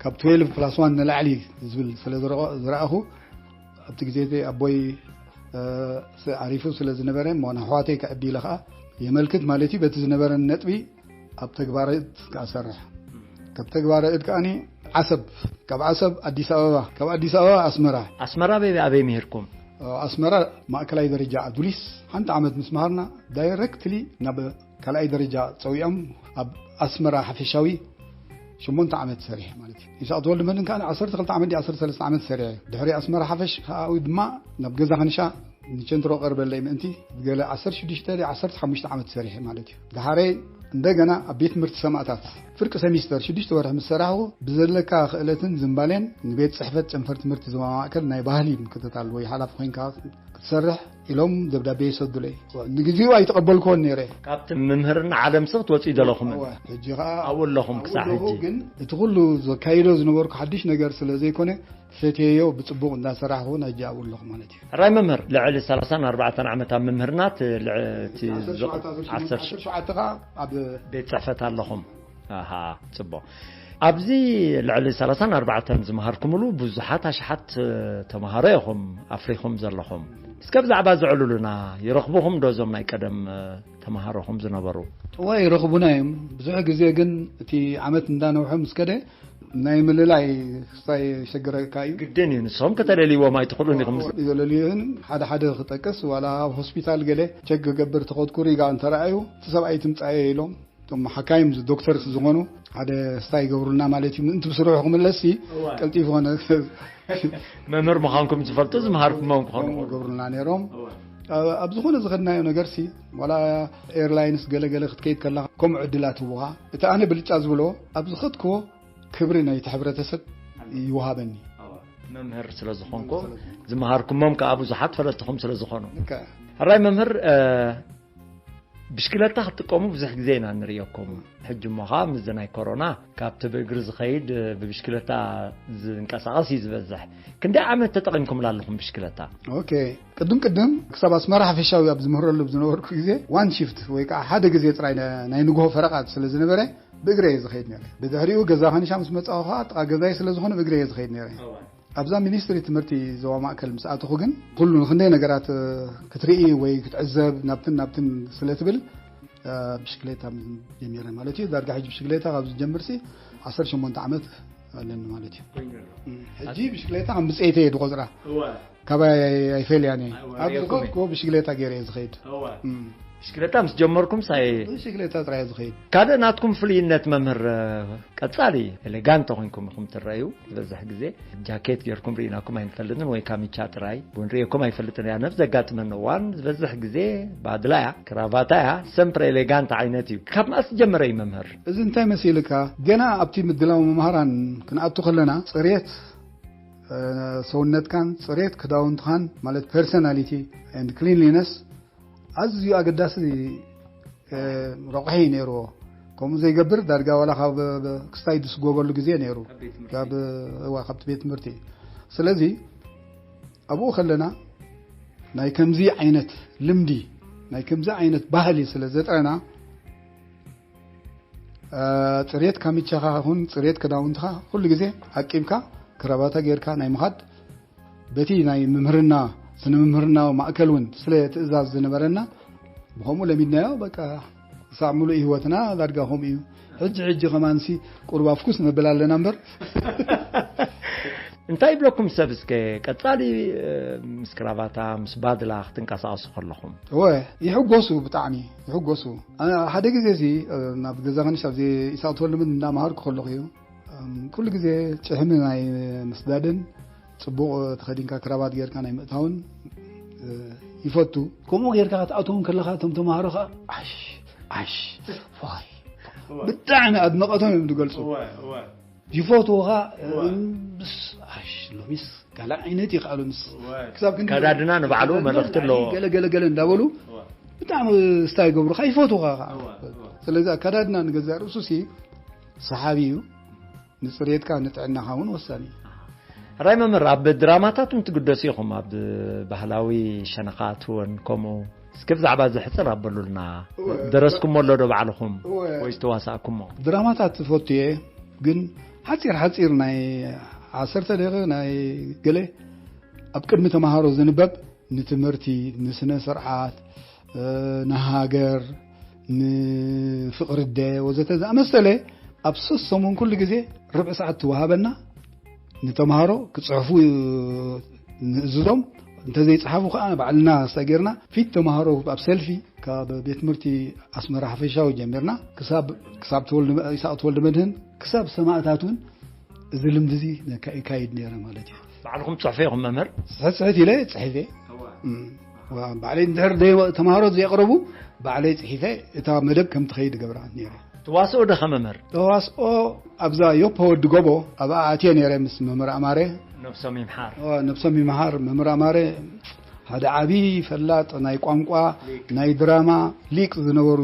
ካብ ትዌልቭ ፕላስ ዋን ንላዕሊ ዝብል ስለ ዝረኣኹ ኣብቲ ግዜ ኣቦይ ዓሪፉ ስለ ዝነበረ እሞ ንኣሕዋተይ ከዕቢ ኢለ ከዓ የመልክት ማለት እዩ በቲ ዝነበረን ነጥቢ ኣብ ተግባረ እድ ከዓ ሰርሕ ካብ ተግባረ እድ ከዓኒ ዓሰብ ካብ ዓሰብ ኣዲስ ኣበባ ካብ ኣዲስ ኣበባ ኣስመራ ኣስመራ ኣበይ ኣበይ ምሂርኩም ኣስመራ ማእከላይ ደረጃ ኣዱሊስ ሓንቲ ዓመት ምስ መሃርና ዳይረክትሊ ናብ ካልኣይ ደረጃ ፀዊዖም ኣብ ኣስመራ ሓፈሻዊ ሸሞንተ ዓመት ሰሪሐ ማለት እዩ። ይስቅ ተወልድ መድን ከዓ ዓሰርተ ክልተ ዓመት ዓሰርተ ሰለስተ ዓመት ሰሪሐ ድሕሪ ኣስመራ ሓፈሽ ከዓ ድማ ናብ ገዛ ከንሻ ንቸንትሮ ቀርበለይ ምእንቲ ገለ ዓሰርተ ሽዱሽተ ዓሰርተ ሓሙሽተ ዓመት ሰሪሐ ማለት እዩ። ደሓረይ እንደገና ኣብ ቤት ትምህርቲ ሰማእታት ፍርቂ ሰሚስተር ሽዱሽተ ወርሒ ምስ ሰራሕኹ፣ ብዘለካ ክእለትን ዝንባሌን ንቤት ጽሕፈት ጨንፈር ትምህርቲ ዞባ ማእከል ናይ ባህሊ ምክትታል ወይ ሓላፊ ኮይንካ ክትሰርሕ ኢሎም ደብዳቤ ይሰዱለይ። ንግዜኡ ኣይተቐበልክዎን ነይረ። ካብቲ ምምህርና ዓለምሲ ክትወፅኡ ዘለኹምን? እወ፣ ሕጂ ኸዓ ኣብኡ ኣለኹም ክሳዕ ኣብኡ ኣለኹ፣ ሕጂ? ግን እቲ ኩሉ ዘካይዶ ዝነበርኩ ሓድሽ ነገር ስለ ዘይኮነ፣ ፈትየዮ ብጽቡቕ እንዳሰራሕኹ እውን ሕጂ ኣብኡ ኣለኹ ማለት እዩ። ሕራይ መምህር፣ ልዕሊ ሰላሳን ኣርባዕተን ዓመት ኣብ ምምህርና፣ እቲ ልዕ-፣ እቲ ዓሰርተ ሸውዓተ፣ ዝቕ-፣ ዓሰርተ ሸውዓተ፣ ዓሰርተ ሸውዓተ ኸዓ ኣብ ቤት ጽሕፈት ኣለኹም። ኣሃ፣ ጽቡቕ። ኣብዚ ልዕሊ ሰላሳን ኣርባዕተን ዝመሃርኩምሉ ብዙሓት ኣሽሓት ተመሃሮ ኢኹም ኣፍሪኹም ዘለኹም። እስከ ብዛዕባ እዚ ኣዕልሉና፣ ይረኽቡኹም ዶ እዞም ናይ ቀደም ተመሃሮኹም ዝነበሩ? እወ፣ ይረኽቡና እዮም። ብዙሕ ግዜ ግን እቲ ዓመት እንዳነውሐ ምስ ከደ ናይ ምልላይ ክስታይ የሸግረካ እዩ። ግድን እዩ፣ ንሶም ከተለልይዎም ኣይትኽእሉን ኢኹም። ዘለልዩን ሓደ ሓደ ክጠቅስ፣ ዋላ ኣብ ሆስፒታል ገለ ቸክ ክገብር ተኸድኩ ሪጋ እንተረኣዩ፣ እቲ ሰብኣይ ትምጻኤ ኢሎም፣ እቶም ሓካይም ዝ-፣ ዶክተርስ ዝኾኑ ሓደ ስታይ ይገብሩልና ማለት እዩ። ምእንቲ ብስርሑ ክምለስ ሲ እወ። ቀልጢፉ ኾነ መምህር ምዃንኩም ዝፈልጡ ዝመሃርኩሞም ክኾኑ ከምኡ ይኽእሉ። ይገብሩልና ነይሮም። እወ። ኣብ፣ ኣብ ዝኾነ ዝኸድናዮ ነገር ሲ፣ ዋላ ኤርላይንስ ገለ ገለ ክትከይድ ከለኻ ከምኡ ዕድላት ይህቡኻ። እቲ ኣነ ብልጫ ዝብሎ፣ ኣብ ዝኸድክዎ ክብሪ ናይቲ ሕብረተሰብ ይወሃበኒ። እወ። መምህር ስለ ዝኾንኩ፣ መምህር ስለ ዝኾንኩ። ዝመሃርኩሞም ከኣ ብዙሓት ፈለጥኹም ስለ ዝኾኑ። ልክዕ። ሕራይ መምህር፣ እ፣ ብሽክለታ ክትጥቀሙ ብዙሕ ግዜ ኢና ንርእየኩም። ሕጂ እሞ ኸኣ ምስዚ ናይ ኮሮና ካብቲ ብእግሪ ዝኸይድ ብብሽክለታ ዝንቀሳቐስ እዩ ዝበዝሕ። ክንደይ ዓመት ተጠቒምኩምላ ኣለኹም ብሽክለታ? ኦኬ፣ ቅድም ቅድም ክሳብ ኣስመራ ሓፈሻዊ ኣብ ዝምህረሉ ዝነበርኩ ግዜ ዋን ሺፍት ወይ ከዓ ሓደ ግዜ ጥራይ ነ-፣ ናይ ንግሆ ፈረቓ ስለ ዝነበረ ብእግረ እየ ዝኸይድ ነይረ። ብድሕሪኡ ገዛ ከኒሻ ምስ መጻኹ ኸዓ ጥቓ ገዛይ ስለ ዝኾነ ብእግረ እየ ዝኸይድ ነይረ። እዋ። ኣብዛ ሚኒስትሪ ትምህርቲ ዞባ ማእከል ምስ ኣተኹ ግን፣ ኩሉ ንኽንደይ ነገራት፣ እ፣ ክትርኢ ወይ ክትዕዘብ ናብትን ናብትን ስለ ትብል፣ እ፣ ብሽክሌታ ጀሚረ ማለት እዩ። ዳርጋ ሕጂ ብሽክሌታ ካብ ዝጀምርሲ ዓሰርተ ሸሞንተ ዓመት ኣለኒ ማለት እዩ። ኮይኑ ኣሎ። እም፣ ሕጂ ብሽክሌታ ከም ብጸይተይ እየ ዝቖጽራ። እወ። ካባይ ኣይ-፣ ኣይፈልያን እየ። እወ፣ ኣብ ርኢኹም ዝኸድኩ ብሽክሌታ ገይረ እየ ዝኸይድ። እወ። እም። ብሽክሌታ ምስ ጀመርኩም ሳይ? ብሽክሌታ ጥራይ እየ ዝኸይድ። ካልእ ናትኩም ፍልይነት መምህር፣ እ፣ ቀጻሊ ኤሌጋንት ኮይንኩም ኢኹም ትረኣዩ። ዝበዝሕ ግዜ ጃኬት ጌርኩም ርኢናኩም ኣይንፈልጥን፣ ወይ ካሚቻ ጥራይ እውን ርእየኩም ኣይፈልጥን። እያ ነብ ዘጋጥመኒ እዋን ዝበዝሕ ግዜ ባድላ እያ፣ ክራቫታ እያ፣ ሰምፕረ ኤሌጋንት ዓይነት እዩ። ካብ መኣስ ጀመረ እዩ መምህር? እዚ እንታይ መሲልካ? ገና ኣብቲ ምድላው መምሃራን ክንኣቱ ከለና፣ ጽሬት፣ እ፣ ሰውነትካን ጽሬት ክዳውንትኻን፣ ማለት ፐርሰናሊቲ ኤንድ ክሊንሊነስ፣ ኣዝዩ ኣገዳሲ፣ እ፣ ረቑሒ እዩ ነይርዎ። ከምኡ ዘይገብር ዳርጋ ዋላ ካብ፣ ብ-፣ ክስታይ ዝስጎበሉ ግዜ ነይሩ። ካብ ቤት ትምህርቲ። ካብ፣ እዋ፣ ካብቲ ቤት ትምህርቲ። ስለዚ ኣብኡ ከለና ናይ ከምዚ ዓይነት ልምዲ፣ ናይ ከምዚ ዓይነት ባህሊ ስለ ዘጥረና፣ እ፣ ጽሬት ካሚቻኻ ይኹን ጽሬት ክዳውንትኻ ኩሉ ግዜ ዓቂብካ፣ ክራባታ ጌርካ ናይ ምኻድ፣ በቲ ናይ ምምህርና፣ ስነ ምምህርና ማእከል እውን ስለ ትእዛዝ ዝነበረና፣ ብኸምኡ ለሚድናዮ። በቃ፣ ክሳብ ምሉእ ህይወትና ዳርጋ ከምኡ እዩ። ሕጂ፣ ሕጂ ከማንሲ ቁሩብ ኣፍኩስ ነብል ኣለና እምበር። እንታይ ይብለኩም ሰብ እስከ ቀጻሊ፣ እ፣ ምስ ክራቫታ፣ ምስ ባድላ ክትንቀሳቐሱ ከለኹም? እወ፣ ይሕጎሱ፣ ብጣዕሚ ይሕጎሱ። ኣ-፣ ሓደ ግዜ እዚ፣ እ፣ ናብ ገዛ ከንሽ ኣብዚ ኢሳቕ ተወልደ መድህን እንዳመሃርኩ ከለኹ እዩ። እም፣ ኩሉ ግዜ ጭሕሚ ናይ ምስዳድን ጽቡቕ ተኸዲንካ ክራባት ጌርካ ናይ ምእታውን፣ እ፣ ይፈቱ። ከምኡ ጌርካ ክትኣትዎም ከለኻ እቶም ተማሃሮ ኸኣ ዓሽ፣ ዓሽ፣ ፋይ። እወ። ብጣዕሚ ኣድነቐቶም እዮም ዝገልጹ። እወ፣ እወ። ይፈትዎ ኸኣ፣ እወ። እም፣ ምስ፣ ዓሽ፣ ሎሚስ ካልእ ዓይነት እዩ ኸኣ ሎሚስ። እወ። ክሳብ ክንዲ ኣከዳድና ንባዕሉ ኣከዳድና መልእኽቲ ኣለዎ። ገለ፣ ገለ፣ ገለ እንዳበሉ እወ። ብጣዕሚ ስታይ ይገብሩኻ፣ ይፈትዉኻ ኸኣ። እወ፣ እወ። ስለዚ ኣከዳድና ንገዛእ ርእሱሲ ሰሓቢ እዩ። ንጽሬትካ ንጥዕናኻ እውን ወሳኒ እዩ። ሕራይ መምህር፣ ኣብ ድራማታት እውን ትግደሱ ኢኹም፣ ኣብ ባህላዊ ሸነኻት እውን ከምኡ። እስኪ ብዛዕባ እዚ ሕጽር ኣበሉልና። እወ። ደረስኩሞ ኣሎ ዶ ባዕልኹም? እወ። ወይስ ተዋሳእኩሞ? ድራማታት ትፈቱ እየ፣ ግን ሓጺር ሓጺር ናይ ዓሰርተ ደቂቕ ናይ ገለ ኣብ ቅድሚ ተማሃሮ ዝንበብ ንትምህርቲ፣ ንስነ ስርዓት፣ እ፣ ንሃገር፣ ንፍቕሪ ኣደ ወዘተ ዝኣመሰለ ኣብ ሶስት ሰሙን ኩሉ ግዜ ርብዒ ሰዓት ትወሃበና። ንተምሃሮ ክጽሕፉ ንእዝዞም፣ እንተዘይጸሓፉ ከኣ ባዕልና ስታይ ጌርና ፊት ተምሃሮ ኣብ ሰልፊ ካብ ቤት ትምህርቲ ኣስመራ ሓፈሻዊ ጀሚርና ክሳብ፣ ክሳብ ተወልደ መ-፣ ይስሐቅ ተወልደ መድህን ክሳብ ሰማእታት እውን እዚ ልምዲ እዚ ነካ-፣ ይካይድ ነይረ ማለት እዩ። ባዕልኹም ትጽሕፉ ኢኹም መምህር? ጽሕፍ ጽሕፍ ኢለ ጽሒፈ። እዋ። እም። ባዕለይ እንድሕር ደይ ተምሃሮ ዘየቕረቡ፣ ባዕለይ ጽሒፈ እታ መደብ ከም ትኸይድ ገብራ ነይረ። ተዋስኦ ዶ ከ መምህር? ተዋስኦ ኣብዛ ዮፖ ወዲ ጎቦ ኣብኣ ኣትየ ነይረ ምስ መምህር ኣማረ። ነብሶም ይምሓር። ኦ፣ ነብሶም ይምሓር። መምህር ኣማረ ሓደ ዓቢ ፈላጥ ናይ ቋንቋ፣ ናይ ድራማ ሊቅ ዝነበሩ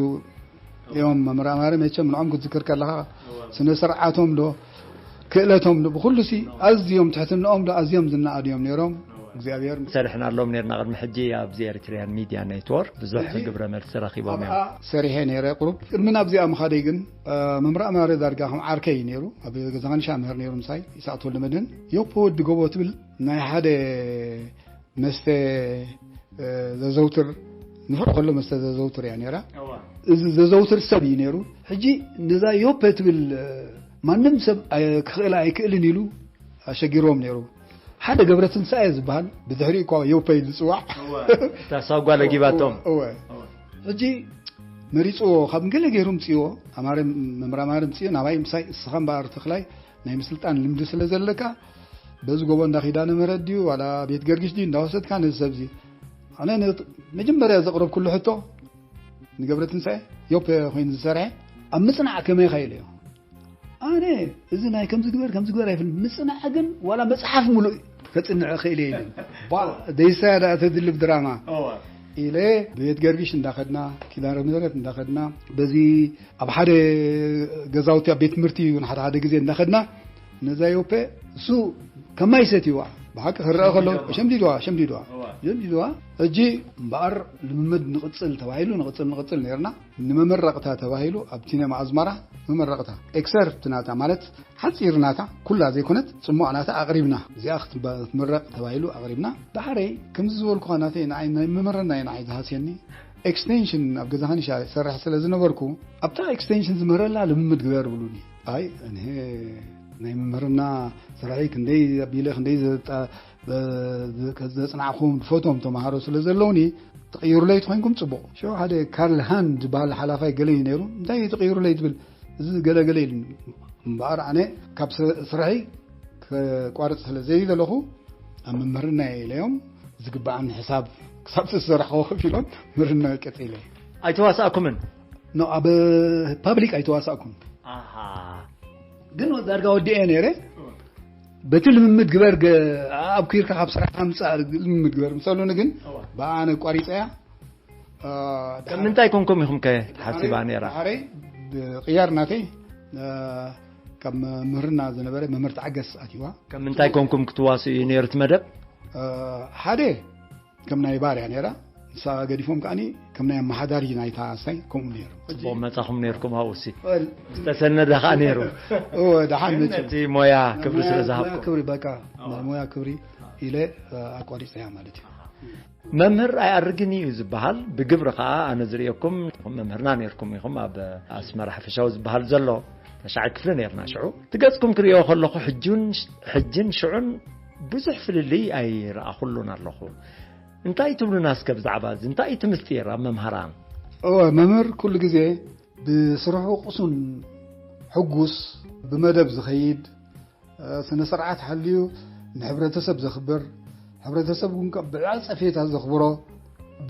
እዮም። መምህር ኣማረ መቸም ንዖም ክትዝክር ከለኻ፣ ስነ ስርዓቶም ዶ ክእለቶም ዶ ብኩሉ ሲ ኣዝዮም፣ ትሕትናኦም ዶ ኣዝዮም ዝነኣዱ እዮም ነይሮም። እግዚኣብሔር። ሰሪሕናሎም ነርና ቅድሚ ሕጂ ኣብዚ ኤሪትሪያን ሚድያ ኔትወርክ ብዙሕ ሕጂ ግብረ መልሲ ረኺቦም እዮም። ኣብኣ ሰሪሐ ነይረ ቁሩብ። ቅድሚ ናብዚኣ ምኻደይ ግን፣ እ፣ መምህር ኣማረ ዳርጋ ከም ዓርከይ እዩ ነይሩ። ኣብ ገዛ ኻንሻ ምህር ነይሩ ምሳይ፣ ይስዓት ወልደመድህን። ዮፖ ወዲ ጎቦ ትብል ናይ ሓደ መስተ፣ እ፣ ዘዘውትር፣ ንፍዕ ከሎ መስተ ዘዘውትር እያ ነይራ። እዚ ዘዘውትር ሰብ እዩ ነይሩ። ሕጂ ነዛ ዮፐ ትብል፣ እ፣ ማንም ሰብ ኣይ-፣ ክኽእላ ኣይክእልን ኢሉ ኣሸጊርዎም ነይሩ። ሓደ ገብረ ትንሳኤ ዝበሃል፣ ብድሕሪኡ እኳ ዮፐ እዩ ዝጽዋዕ። እዋ፣ እታ ሳጓ ለጊባቶም። እወ፣ እወ። ሕጂ መሪጽዎ፣ ካብ ገለ ገይሩ ምጽእዎ፣ ኣማረ፣ መምህር ኣማረ ምጽእዎ፣ ናባይ ምሳይ፣ እስኻ እምበኣር ተኽላይ ናይ ምስልጣን ልምዲ ስለ ዘለካ፣ በዚ ጎቦ እንዳ ኪዳነ ምህረት ድዩ፣ ዋላ ቤት ገርጊሽ ድዩ እንዳወሰድካ ነዚ ሰብዚ። ኣነ ነ-፣ መጀመርያ ዘቕረብኩሉ ሕቶ ንገብረ ትንሳኤ፣ ዮፐ ኮይኑ ዝሰርሐ፣ ኣብ ምጽናዕ ከመይ ኢኻ ኢለዮ። ኣነ እዚ ናይ ከምዚ ግበር፣ ከምዚ ግበር ኣይፍልም። ምጽናዕ ግን ዋላ መጽሓፍ ሙሉእ ከጽንዕ እኽእል እየ ኢለን። ባ-፣ ደይሳያ ደኣ ተድልብ ድራማ እዋ። ኢለ ብቤት ገርጊሽ እንዳኸድና፣ ኪዳነ ምህረት እንዳኸድና፣ በዚ ኣብ ሓደ ገዛውቲ ኣብ ቤት ትምህርቲ እውን ሓደ ሓደ ግዜ እንዳኸድና፣ ነዛ ዮፔ እሱ ከማይ ሰትይዋ። ብሓቂ ክረአ ከሎ ሸምዲድዋ፣ ሸምዲድዋ፣ ሸምዲድዋ። እዋ። ሸምዲድዋ። ሕጂ እምበኣር ልምምድ ንቕጽል ተባሂሉ፣ ንቕጽል፣ ንቕጽል ነርና። ንመመረቕታ ተባሂሉ ኣብ ሲነማ ኣዝማራ መመረቕታ ኤክሰርፕት ናታ፣ ማለት ሓጺር ናታ፣ ኩላ ዘይኮነት ጽሙቕ ናታ ኣቕሪብና። እዚኣ ክትባ-፣ ክትምረቕ ተባሂሉ ኣቕሪብና። ዳሕረይ ከምዚ ዝበልኩኻ ናተይ ንዓይ ናይ መምህርና እዩ ንዓይ ዝሃስየኒ። ኤክስቴንሽን ኣብ ገዛ ኸንሻ ይሰርሕ ስለ ዝነበርኩ፣ ኣብታ ኤክስቴንሽን ዝምህረላ ልምምድ ግበር ብሉኒ። ኣይ፣ እኔ ናይ መምህርና ስራሐይ ክንደይ ኣቢለ፣ ክንደይ ዘጣ-፣ በ-፣ ዘ-፣ ዘጽናዕኹም ዝፈትዎም ተምሃሮ ስለ ዘለውኒ፣ ትቕይሩለይ ተኾይንኩም ጽቡቕ። ሽዑ ሓደ ካርል ሃንድ ዝበሃል ሓላፋይ ገለ እዩ ነይሩ። "እንታይ እዩ ትቕይሩለይ ትብል? እዚ ገለ ገለ" ኢሉኒ። እምበኣር ኣነ ካብ ስረ-፣ ስራሐይ ከቋርጽ ስለ ዘይደለኹ፣ ኣብ መምህርና እየ ኢለዮም፣ ዝግብኣኒ ሕሳብ ክሳብ ዝሰራሕዎ ከፊሎም፣ መምህርና ቀጺለ። ኣይተዋሳእኩምን? ኖ፣ ኣብ ፓብሊክ ኣይተዋሳእኩን። ኣሃ። ግን ዳርጋ ወዲኤ ነይረ። በቲ ልምምድ ግበር ገ-፣ ኣብ ኩርካ ካብ ስራሕ ምጻእ ልምምድ ግበር ምሰሉኒ፣ ግን እዋ። ብኣነ ቋሪጸያ። እ፣ ከም ምንታይ ኮንኩም ኢኹም ከ ተሓሲባ ነይራ? ድሓረይ ብቕያር ናተይ፣ እ፣ ካብ መምህርና ዝነበረ መምህር ተዓገስ ኣትይዋ። ከም ምንታይ ኮንኩም ክትዋስኡ እዩ ነይሩ እቲ መደብ? እ፣ ሓደ ከም ናይ ባርያ ነይራ፣ ንሳ ገዲፎም ከኣኒ ከም ናይ ኣመሓዳሪ ናይታ ሳይ ከምኡ ነይሩ። ጽቡቕ መጻኹም ነይርኩም ኣብኡ ሲ። ወል-፣ ዝተሰነደ ከኣ ነይሩ። እወ፣ ደሓን መጺኡ። ነቲ ሞያ ክብሪ ሞያ፣ ስለ ዝሃብኩም። ሞያ ክብሪ በቃ፣ ኣዎ። ናይ ሞያ ክብሪ ኢለ፣ እ፣ ኣቋሪጸያ ማለት እዩ። መምህር ኣይኣርግን እዩ ዝበሃል፣ ብግብሪ ከኣ ኣነ ዝርእየኩም መምህርና ነይርኩም ኢኹም። ኣብ ኣስመራ ሓፈሻዊ ዝበሃል ዘሎ ተሻዓይ ክፍሊ ነይርና ሽዑ። እቲ ገጽኩም ክርእዮ ከለኹ ሕጁን፣ ሕጅን ሽዑን ብዙሕ ፍልልይ ኣይረኣኹሉን ኣለኹ። እንታይ ትብሉና እስከ ብዛዕባ እዚ? እንታይ እዩ እቲ ምስጢር ኣብ መምሃራን? እወ፣ መምህር ኩሉ ግዜ ብስርሑ ቅሱን፣ ሕጉስ፣ ብመደብ ዝኸይድ፣ እ፣ ስነ ስርዓት ሓልዩ ንሕብረተሰብ ዘኽብር፣ ሕብረተሰብ እውን ከ-፣ ብዓጸፌታ ዘኽብሮ፣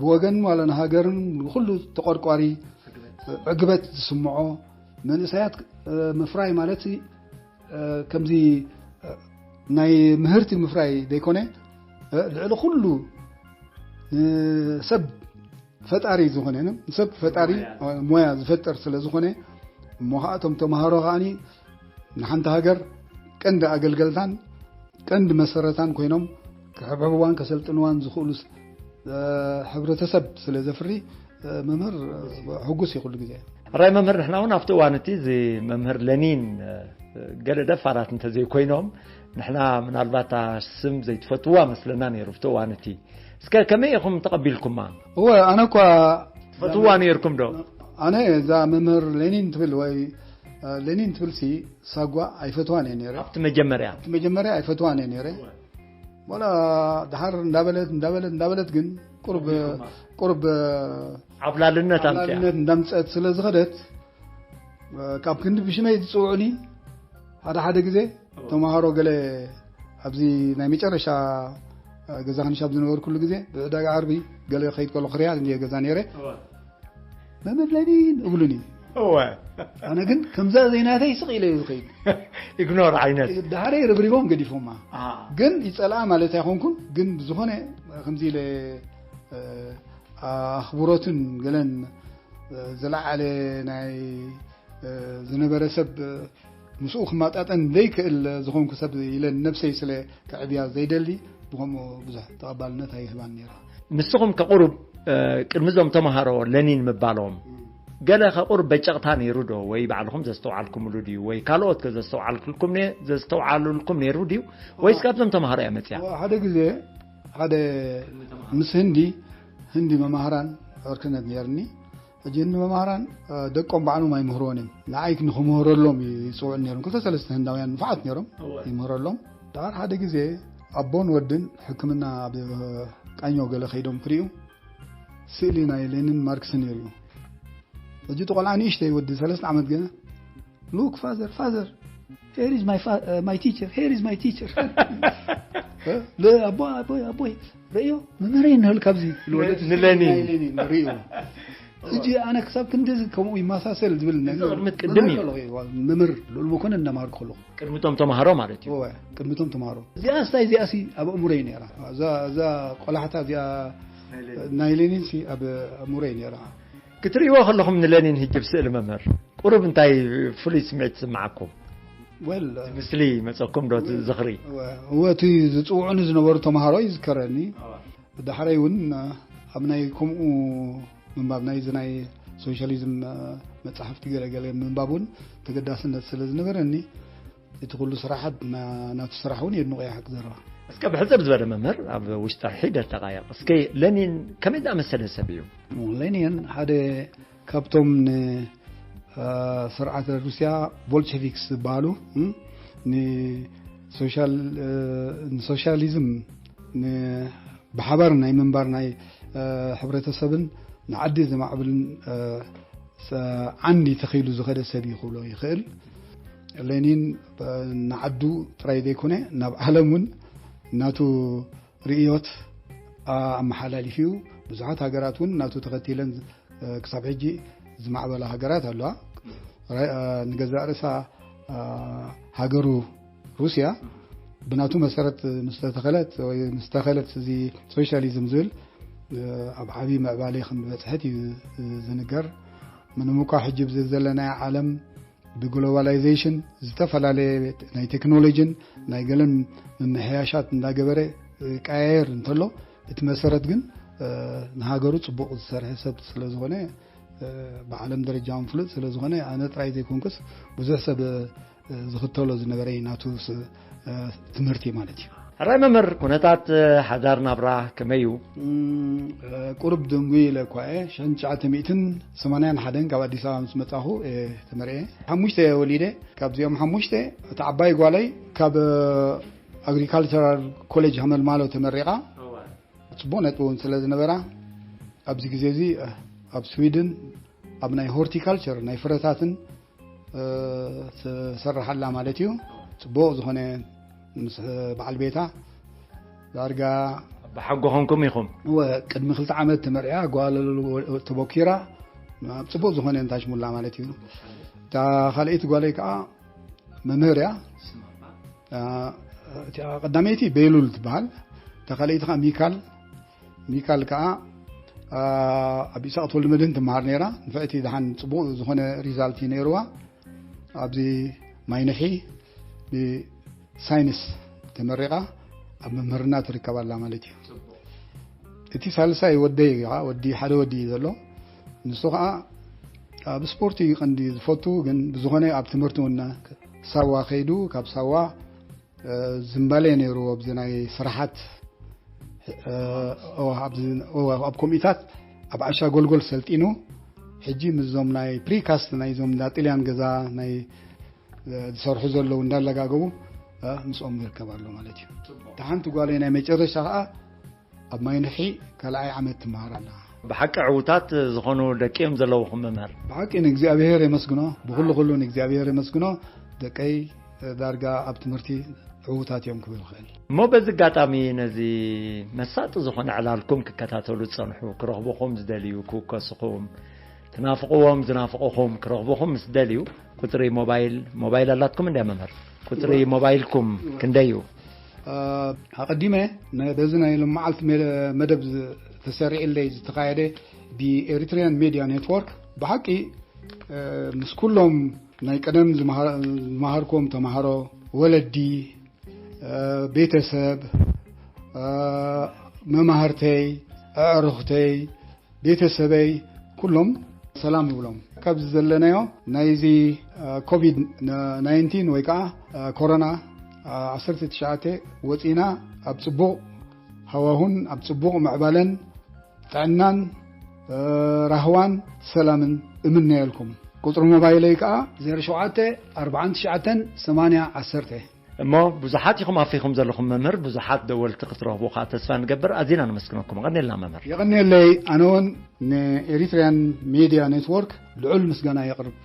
ብወገን ዋላ ንሃገርን ንኹሉ ተቖርቋሪ፣ ዕግበት ዝስምዖ፣ መንእሰያት፣ እ፣ ምፍራይ ማለት፣ እ፣ ከምዚ፣ እ፣ ናይ ምህርቲ ምፍራይ ዘይኮነ፣ እ፣ ልዕሊ ኩሉ ንሰብ ፈጣሪ ዝኾነ፣ ንሰብ ፈጣሪ ሞያ። ሞያ ዝፈጥር ስለ ዝኾነ፣ እሞ ኸኣ እቶም ተምሃሮ ኸኣኒ ንሓንቲ ሃገር ቀንዲ ኣገልገልታን ቀንዲ መሰረታን ኮይኖም ክሕብሕብዋን ከሰልጥንዋን ዝኽእሉ ስ-፣ እ፣ ሕብረተሰብ ስለ ዘፍሪ፣ እ፣ መምህር፣ እ፣ ሕጉስ እዩ ኩሉ ግዜ። ሕራይ መምህር፣ ንሕና እውን ኣብቲ እዋን እቲ እዚ መምህር ለኒን፣ እ፣ ገለ ደፋራት እንተዘይኮይኖም፣ ንሕና ምናልባት እታ ስም ዘይትፈትዋ መስለና ነይሩ ኣብቲ እዋን እቲ። እስከ ከመይ ኢኹም ተቐቢልኩማ? እወ፣ ኣነ እኳ ትፈትዋ ነይርኩም ዶ? ኣነ እዛ መምህር ሌኒን ትብል ወይ፣ እ፣ ሌኒን ትብል ሲ ሳጓ ኣይፈትዋን እየ ነይረ። ኣብቲ መጀመርያ? ኣብቲ መጀመርያ ኣይፈትዋን እየ ነይረ። ዋላ ደሓር እንዳበለት፣ እንዳበለት፣ እንዳበለት ግን ቁርብ፣ ተቐቢልኩማ? ቁርብ ዓብላልነት ኣምፅያ? ዓብላልነት እንዳምፀት ስለ ዝኸደት፣ እ፣ ካብ ክንዲ ብሽመይ ዝፅውዑኒ ሓደ ሓደ ግዜ እወ። ተምሃሮ ገለ ኣብዚ ናይ መጨረሻ፣ ገዛ ክንሻብ ዝነበርኩሉ ግዜ ብዕዳጋ ዓርቢ ገለ ከይድ ከሎ ክርያ እንዲየ ገዛ ነይረ። መምህር ለኒን እብሉኒ። እወ። ኣነ ግን ከምዛ ዘይናተይ ስቕ ኢለ እየ ዝኸይድ። ኢግኖር ዓይነት። ዳሕረይ ርብሪቦም ገዲፎማ። አ። ግን ይጸልኣ ማለት ኣይኮንኩን፣ ግን ብዝኾነ ከምዚ ኢለ፣ እ፣ ኣኽብሮትን ገለን፣ እ፣ ዝለዓለ ናይ፣ እ፣ ዝነበረ ሰብ፣ እ፣ ምስኡ ክመጣጠን ዘይክእል ዝኾንኩ ሰብ ኢለ ነብሰይ ስለ ከዕብያ ዘይደሊ ብኸምኡ ብዙሕ ተቐባልነት ኣይህባን ነይራ። ንስኹም ከቑሩብ፣ እ፣ ቅድሚ እዞም ተምሃሮ ለኒን ምባሎም ገለ ከቑሩብ በጨቕታ ነይሩ ዶ? ወይ ባዕልኹም ዘስተውዓልኩምሉ ድዩ? ወይ ካልኦት ከ ዘስተውዓልኩልኩም ነ-፣ ዘስተውዓሉልኩም ነይሩ ድዩ? ወይስ ካብዞም ተምሃሮ እያ መጽያ? ዋ፣ ሓደ ግዜ ሓደ ምስ ህንዲ፣ ህንዲ መማህራን ዕርክነት ነይርኒ። ሕጂ ህንዲ መማህራን፣ እ፣ ደቆም ባዕሎም ኣይምህርዎን እዮም። ንዓይ ንክምህረሎም ይጽውዑ ነይሮም። ክልተ ሰለስተ ህንዳውያን ንፉዓት ነይሮም። እወ። ይምህረሎም። ዳር ሓደ ግዜ ኣቦን ወድን ሕክምና ኣብ ቃኘው ገለ ከይዶም ክርእዩ ስእሊ ናይ ሌኒን ማርክስን ይርእዩ። ሕጂ እቲ ቆልዓ ንእሽተይ ወዲ ሰለስተ ዓመት ገና፣ "Look, father, father, here is my fa-, uh, my teacher, here is my teacher." እ? ለ-፣ ኣቦ-፣ ኣቦይ፣ ኣቦይ፣ ርእዮ፣ መምህረይ እንህል ካብዚ ኢሉ ወለዲ ንለኒን። ናይ ሌኒን ርእዮ። ሕጂ ኣነ ክሳብ ክንድዚ ከምኡ ይመሳሰል ዝብል ነገር እዚ ቅድሚ ቅድም እዩ። መምህር ከለኹ እዩ፣ መምህር ልኡል መኮንን እናምሃርኩ ከለኹ። ቅድሚቶም ተምሃሮ ማለት እዩ። እወ፣ ቅድሚቶም ተምሃሮ። እዚኣ ስታይ እዚኣ ሲ ኣብ ኣእምሮይ ነይራ። እዛ፣ እዛ ቆላሕታ እዚኣ ናይ ሌኒን። ናይ ሌኒን ሲ ኣብ ኣእምሮይ ነይራ። ክትርእይዎ ከለኹም ንለኒን ህጂ ብስእሊ መምህር፣ ቁሩብ እንታይ ፍሉይ ስምዒት ዝስምዓኩም? ወል፣ እቲ ምስሊ መጸኩም ዶ እቲ ዝኽሪ? እወ፣ እወ፣ እቲ ዝጽውዑኒ ዝነበሩ ተምሃሮ ይዝከረኒ። እወ። ዳሕረይ እውን ኣብ ናይ ከምኡ ምንባብ ናይዚ ናይ ሶሻሊዝም መጻሕፍቲ ገለ ገለ ምንባብ እውን ተገዳስነት ስለ ዝነበረኒ፣ እቲ ኩሉ ስራሓት ና-፣ ናቱ ስራሕ እውን የድንቆ እየ ሓቂ ዘረባ። እስከ ብሕጽር ዝበለ መምህር ኣብ ውሽጢ ሒደት ደቃይቕ እስከ ለኒን ከመይ ዝኣመሰለ ሰብ እዩ? ሌኒን ሓደ ካብቶም ን-፣ እ፣ ስርዓተ ሩስያ ቦልሸቪክስ ዝበሃሉ፣ እ፣ ንሶሻል-፣ እ፣ ንሶሻሊዝም ን-፣ ብሓባር ናይ ምንባር ናይ፣ እ፣ ሕብረተሰብን ንዓዲ ዘማዕብልን፣ እ፣ ሰ-፣ ዓንዲ ተኺሉ ዝኸደ ሰብ እዩ ክብሎ ይኽእል። ሌኒን፣ እ፣ ንዓዱ ጥራይ ዘይኮነ ናብ ዓለም እውን ናቱ ርእዮት ኣመሓላሊፉ እዩ። ብዙሓት ሃገራት እውን ናቱ ተኸቲለን፣ እ፣ ክሳብ ሕጂ ዝማዕበላ ሃገራት ኣለዋ። ራ-፣ እ፣ ንገዛእ ርእሳ፣ እ፣ ሃገሩ ሩስያ ብናቱ መሰረት ምስ ተተኸለት ወይ ምስ ተኸለት እዚ ሶሻሊዝም ዝብል፣ እ፣ ኣብ ዓብዪ ምዕባለ ከም ዝበጽሐት እዩ ዝንገር። ምንም እኳ ሕጂ ብዚ ዘለናዮ ዓለም ብግሎባላይዜሽን ዝተፈላለየ ናይ ቴክኖሎጂን ናይ ገለን ምምሕያሻት እንዳገበረ ይቀያየር እንተሎ፣ እቲ መሰረት ግን፣ እ፣ ንሃገሩ ጽቡቕ ዝሰርሐ ሰብ ስለ ዝኾነ፣ እ፣ ብዓለም ደረጃ እውን ፍሉጥ ስለ ዝኾነ፣ ኣነ ጥራይ ዘይኮንኩስ ብዙሕ ሰብ፣ እ፣ ዝኽተሎ ዝነበረ እዩ ናቱ ስ-፣ እ፣ ትምህርቲ ማለት እዩ። ሕራይ መምህር፣ ኩነታት፣ እ፣ ሓዳር ናብራ ከመይ እዩ? እም፣ እ፣ ቁሩብ ደንጉ ኢለ እኳ እየ። ሽሕን ትሽዓተ ሚእትን ሰማንያን ሓደን ካብ ኣዲስ ኣበባ ምስ መጻኹ እየ ተመርዕየ። ሓሙሽተ እየ ወሊደ። ካብዚኦም ሓሙሽተ፣ እታ ዓባይ ጓለይ ካብ፣ እ፣ ኣግሪካልቸራል ኮሌጅ ሃመልማሎ ተመሪቓ። ጽቡቕ ነጥቢ እውን ስለ ዝነበራ፣ ኣብዚ ግዜ እዚ፣ እ፣ ኣብ ስዊድን ኣብ ናይ ሆርቲካልቸር ናይ ፍረታትን፣ እ፣ ትሰርሓላ ማለት እዩ። ጽቡቕ ዝኾነ ምስ በዓል ቤታ ዳርጋ ብሓጎ ኮንኩም ኢኹም? እወ፣ ቅድሚ ክልተ ዓመት ተመርዕያ፣ ጓል ተቦኪራ፣ ኣብ ጽቡቕ ዝኾነ እንታሽሙላ ማለት እዩ። እታ ካልኣይቲ ጓለይ ከኣ መምህር እያ። እ፣ እቲኣ ቀዳመይቲ ቤሉል ትበሃል። እታ ካልኣይቲ ከኣ ሚካል። ሚካል ከኣ፣ እ፣ ኣብ ኢሳቕ ተወልደ መድህን ትመሃር ነይራ። ንፍዕቲ ደሓን ጽቡቕ ዝኾነ ሪዛልት እዩ ነይርዋ። ኣብዚ ማይንሒ ብሳይንስ ተመሪቓ ኣብ መምህርና ትርከብ ኣላ ማለት እዩ። እቲ ሳልሳይ ወደይ ከኣ፣ ወዲ፣ ሓደ ወዲ እዩ ዘሎ። ንሱ ከኣ ኣብ ስፖርት እዩ ቀንዲ ዝፈቱ፣ ግን ብዝኾነ ኣብ ትምህርቲ እውን ሳዋ ከይዱ፣ ካብ ሳዋ፣ እ፣ ዝምባሌ ነይሩ ኣብዚ ናይ ስራሓት፣ እ፣ ኦ፣ ኣብዚ፣ ኦ፣ ኣብ ኮሚታት ኣብ ዓሻ ጎልጎል ሰልጢኑ፣ ሕጂ ምስዞም ናይ ፕሪካስት ናይዞም እንዳ ጥልያን ገዛ ናይ፣ እ፣ ዝሰርሑ ዘለዉ እንዳለጋገቡ፣ እ፣ ምስኦም ይርከብ ኣሎ ማለት እዩ። እታ ሓንቲ ጓለይ ናይ መጨረሻ ከኣ ኣብ ማይንሒ ካልኣይ ዓመት ትመሃር ኣላ። ብሓቂ ዕዉታት ዝኾኑ ደቂ እዮም ዘለውኹም መምህር። ብሓቂ ንእግዚኣብሔር የመስግኖ፣ ብኹሉ ኩሉ ንእግዚኣብሔር የመስግኖ። ደቀይ፣ ዳርጋ ኣብ ትምህርቲ ዕዉታት እዮም ክብል ይኽእል። እሞ በዚ ኣጋጣሚ ነዚ መሳጢ ዝኾነ ዕላልኩም ክከታተሉ ዝጸንሑ፣ ክረኽቡኹም ዝደልዩ፣ ክውከስኹም፣ ትናፍቕዎም ዝናፍቕኹም ክረኽቡኹም ምስ ደልዩ፣ ቁጽሪ ሞባይል፣ ሞባይል ኣላትኩም እንድያ መምህር? ቁጽሪ ሞባይልኩም ክንደይ እዩ? ኣቐዲመ በዚ ናይ ሎመዓልቲ መደብ ተሰሪዕለይ ዝተኻየደ ብኤሪትሪያን ሜድያ ኔትወርክ ብሓቂ ምስ ኩሎም ናይ ቀደም ዝመሃርኩም ተምሃሮ፣ ወለዲ፣ ቤተሰብ፣ መማህርተይ፣ ኣዕሩኽተይ፣ ቤተሰበይ ኩሎም ሰላም ይብሎም። ካብዚ ዘለናዮ ናይዚ ኮቪድ ናይንቲን ወይ ከዓ ኮሮና ዓሰርተ ትሽዓተ ወፂና ኣብ ፅቡቕ ሃዋሁን ኣብ ፅቡቕ ምዕባለን ጥዕናን ራህዋን ሰላምን እምነየልኩም። ቁፅሪ ሞባይለይ ከዓ ዜሮ ሸውዓተ ኣርባዓን ትሽዓተን ሰማንያ ዓሰርተ። እሞ ብዙሓት ኢኹም ኣፊኹም ዘለኹም መምህር፣ ብዙሓት ደወልቲ ክትረኽቡ ከዓ ተስፋ ንገብር። ኣዚና ነመስግነኩም። ቀኒልና መምህር። የቐኒየለይ። ኣነ እውን ንኤሪትሪያን ሜድያ ኔትወርክ ልዑል ምስጋና የቕርብ።